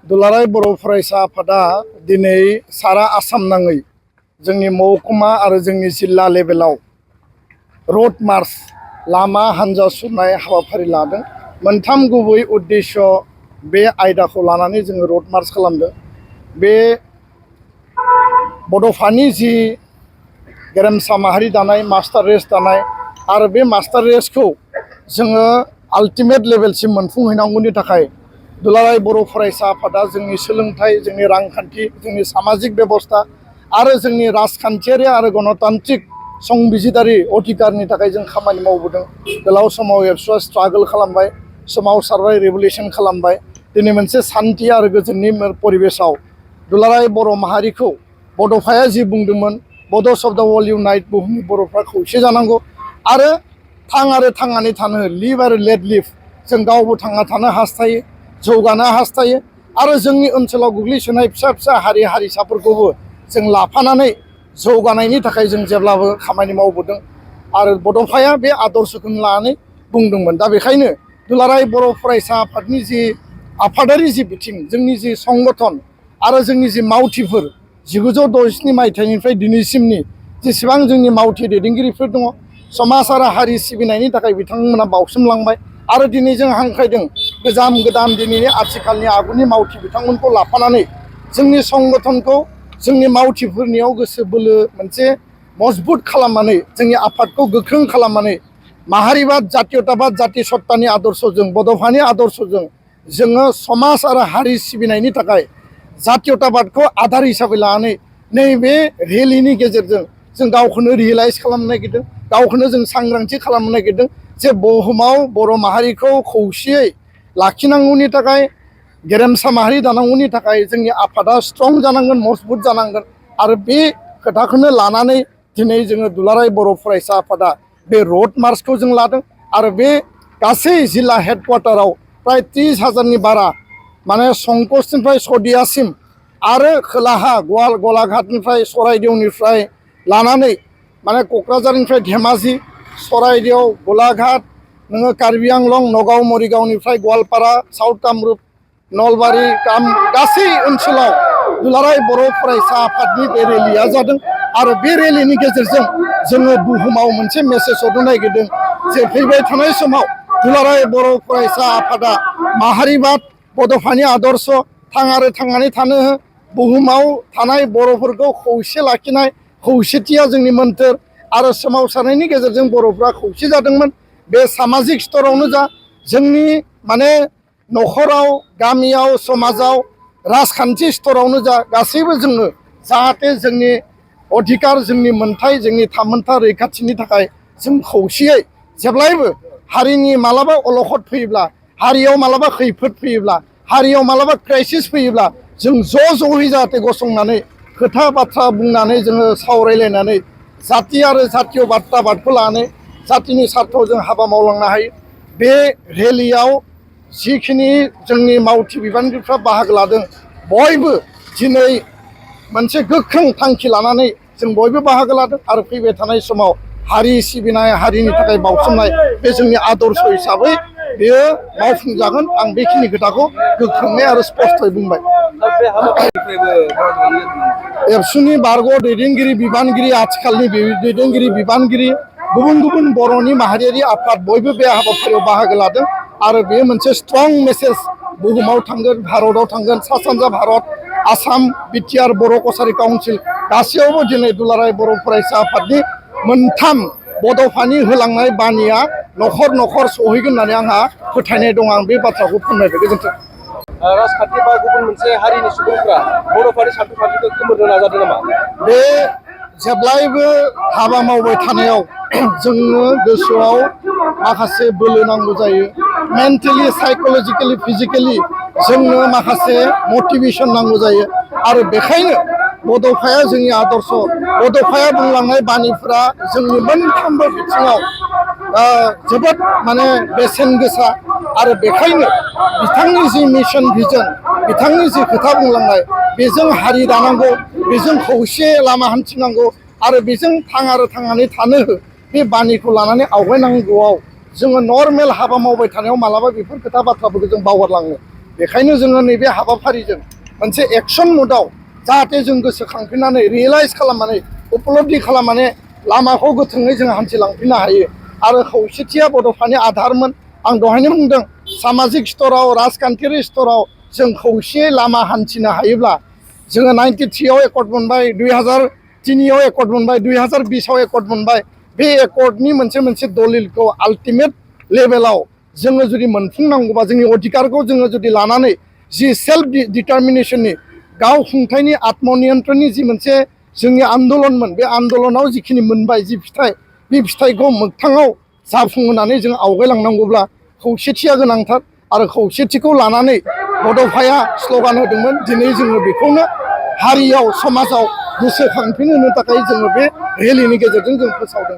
दुलाराय बर' फरायसा आफादा दिनै सारा आसाम नाङै जोंनि महकुमा आरो जोंनि जिल्ला लेभेलाव रोड मार्च लामा हान्जा सुरनाय हाबाफारि लादों। मोनथाम गुबै उद्देश्य बे आयदाखौ लानानै जोङो रोड मार्च खालामदों। बे बड'फानि जि गेरेमसा माहारि दानाय मास्टार रेस दानाय आरो बे मास्टार रेसखौ जोङो आल्टिमेट लेभेलसिम मोनफुंहैनांगौनि थाखाय दुलाराय बर' फरायसा आफादा जोंनि सोलोंथाइ, जोंनि रांखान्थि, जोंनि सामाजिक बेबस्था आरो जोंनि राजखान्थियारि आरो गणतान्त्रिक संबिजिदारि अधिकारनि थाखाय जों खामानि मावबोदों। गोलाव समाव एबसुआ स्ट्रागल खालामबाय, सोमावसारबाय, रिभलिउसन खालामबाय। दिनै मोनसे सान्थि आरो गोजोननि परिबेसाव दुलाराय बर' माहारिखौ बड'फाया जि बुंदोंमोन, बड'स अफ द वर्ल्ड इउनाइट, बुहुमनि बर'फ्रा खौसे जानांगौ आरो थांनानै थानो लिभ आरो लेट लिभ। जों गावबो थांना थानो हास्थायो, जौगानो हास्थायो आरो जोंनि ओनसोलाव गोग्लैसोनाय फिसा फिसा हारि हारिसाफोरखौबो जों लाफानानै जौगानायनि थाखाय जों जेब्लाबो खामानि मावबोदों आरो बड'फाया बे आदर्शखौनो लानानै बुंदोंमोन। दा बेखायनो दुलाराय बर' फरायसा आफादनि जि आफादारि जि बिथिं, जोंनि जि संगठन आरो जोंनि जि मावथिफोर 1967 मायथाइनिफ्राय दिनैसिमनि जेसेबां जोंनि मावथि दैदेनगिरिफोर दङ, समाज आरो हारि सिबिनायनि थाखाय बिथांमोना बावसोमलांबाय आरो दिनै जों हांख्रायदों गोदान दिनैनि आथिखालनि आगुनि मावथि बिथांमोनखौ लाफानानै जोंनि संगठनखौ जोंनि मावथिफोरनियाव गोसो बोलो मोनसे मजबुत खालामनानै जोंनि आफादखौ गोख्रों खालामनानै माहारिबाद, जातीयताबाद, जाति सत्तानि आदर्शजों, बड'फानि आदर्शजों जोङो समाज आरो हारि सिबिनायनि थाखाय जातीयताबादखौ आधार हिसाबै लानानै नैबे रेलिनि गेजेरजों जों गावखौनो रियेलाइज खालामनो नागिरदों, गावखौनो जों सांग्रांथि खालामनो नागिरदों जे बुहुमाव बर' माहारिखौ खौसेयै लाखिनांगौनि थाखाय, गेरेमसा माहारि दानांगौनि थाखाय जोंनि आफादा स्ट्रं जानांगोन, मजबुत जानांगोन। आरो बे खोथाखौनो लानानै दिनै जोङो दुलाराय बर' फरायसा आफादा बे रोड मार्चखौ जों लादों आरो बे गासै जिल्ला हेडक्वार्टाराव प्राय 30,000नि बारा माने संकसनिफ्राय सदियासिम आरो खोलाहा गलाघाटनिफ्राय सराइदेवनिफ्राय लानानै माने क'क्राझारनिफ्राय धेमाजि, सराइदेव, गलाघाट, नोङो कार्बि आंलं, नगाव, मरिगावनिफ्राय गवालपारा, साउथ कामरुप, नलबारि, गासै ओनसोलाव दुलाराय बर' फरायसा आफादनि बे रेलिया जादों आरो बे रेलिनि गेजेरजों जोङो बुहुमाव मोनसे मेसेज हरनो नागिरदों जे फैबाय थानाय समाव दुलाराय बर' फरायसा आफादा माहारिबाद, बड'फानि आदर्श थांनानै थानो, बुहुमाव थानाय बर'फोरखौ खौसे लाखिनाय, खौसेथिया जोंनि मोन्थोर आरो सोमावसारनायनि गेजेरजों बर'फ्रा खौसे जादोंमोन। बे सामाजिक स्तरावनो जा, जोंनि माने न'खराव, गामियाव, समाजाव, राजखान्थि स्तरावनो जा, गासैबो जोङो जाहाथे जोंनि अधिकार, जोंनि मोन्थाय, जोंनि थामोन्था रैखाथिनि थाखाय जों खौसेयै जेब्लायबो हारिनि मालाबा अलखद फैयोब्ला, हारियाव मालाबा खैफोद फैयोब्ला, हारियाव मालाबा क्राइसिस फैयोब्ला जों ज'यै जाहाथे गसंनानै खोथा बाथ्रा बुंनानै जोङो सावरायलायनानै जाति आरो जातीयताबादखौ लानानै जातिनि सार्थआव जों हाबा मावलांनो हायो। बे रेलियाव जिखिनि जोंनि मावथि बिबानगिरिफ्रा बाहागो लादों, बयबो दिनै मोनसे गोख्रों थांखि लानानै जों बयबो बाहागो लादों आरो फैबाय थानाय समाव हारि सिबिनाय, हारिनि थाखाय बावसोमनाय बे जोंनि आदर्श हिसाबै बेयो मावफुंजागोन। आं बेखिनि खोथाखौ गोख्रोङै आरो स्पष्टयै बुंबाय। एबसुनि बारग' दैदेनगिरि बिबानगिरि, आथिखालनि दैदेनगिरि बिबानगिरि, गुबुन बर'नि माहारियारि आफाद बयबो बे हाबाफारियाव बाहागो लादों आरो बेयो मोनसे स्ट्रं मेसेज बुहुमाव थांगोन, भारताव थांगोन, सा सानजा भारत, आसाम, बिटिआर, बर' कसारि काउन्सिल गासैयावबो दिनै दुलाराय बर' फरायसा आफादनि मोनथाम बड'फानि होलांनाय बानिया न'खर न'खर सहैगोन होननानै आंहा फोथायनाय दं। आं बे बाथ्राखौ फोरमायबाय। गोजोन्थों। राजखान्थि बा गुबुन मोनसे हारिनि सुबुंफ्रा बर'फोरनि सानथौ-फारथिखौ खोमोरनो नाजादों नामा? बे जेब्लायबो हाबा मावबाय थानायाव जोंनो गोसोआव माखासे बोलो नांगौ जायो। मेन्टेलि, साइक'लजिकेलि, फिजिकेलि जोंनो माखासे मटिभेसन नांगौ जायो आरो बेखायनो बड'फाया जोंनि आदर्श, बड'फाया बुंलांनाय बानिफोरा जोंनि मोनफ्रोमबो बिथिङाव जोबोद माने बेसेन गोसा आरो बेखायनो बिथांनि जि मिशन भिजन, बिथांनि जि खोथा बुंलांनाय, बेजों हारि दानांगौ, बेजों खौसे लामा हान्थिनांगौ आरो बेजों थांनानै थानो बे बानिखौ लानानै आवगायनांगौआव जोङो नर्मेल हाबा मावबाय थानायाव मालाबा बेफोर खोथा बाथ्राफोरखौ जों बावगारलाङो। बेखायनो जोङो नैबे हाबाफारिजों मोनसे एक्सन मुडआव जाहाथे जों गोसोखांफिननानै रियेलाइज खालामनानै उपलब्धि खालामनानै लामाखौ गोथोङै जों हान्थिलांफिननो हायो आरो खौसेथिया बड'फानि आधारमोन आं दहायनो बुंदों सामाजिक स्तराव राजखान्थियारि स्तराव जों खौसेयै लामा हान्थिनो हायोब्ला जोङो 93आव एकर्ड मोनबाय 2003आव एकर्ड मोनबाय 2020आव एकर्ड मोनबाय बे एकर्डनि मोनसे दलिलखौ आल्टिमेट लेभेलाव जोङो जुदि मोनफुंनांगौबा जोंनि अधिकारखौ जोङो जुदि लानानै जि सेल्फ डिटारमिनेसननि गाव खुंथायनि आत्मनियन्त्रणनि जि मोनसे जोंनि आन्दलनमोन बे आन्दलनाव जिखिनि मोनबाय जि फिथाइ बे फिथाइखौ मोगथाङाव जाफुंहोनानै जों आवगायलांनांगौब्ला खौसेथिया गोनांथार आरो खौसेथिखौ लानानै बड'फाया स्ल'गान होदोंमोन दिनै जोङो बेखौनो हारियाव समाजाव गोसोखांफिनहोनो थाखाय जोङो बे रेलिनि गेजेरजों जों फोसावदों।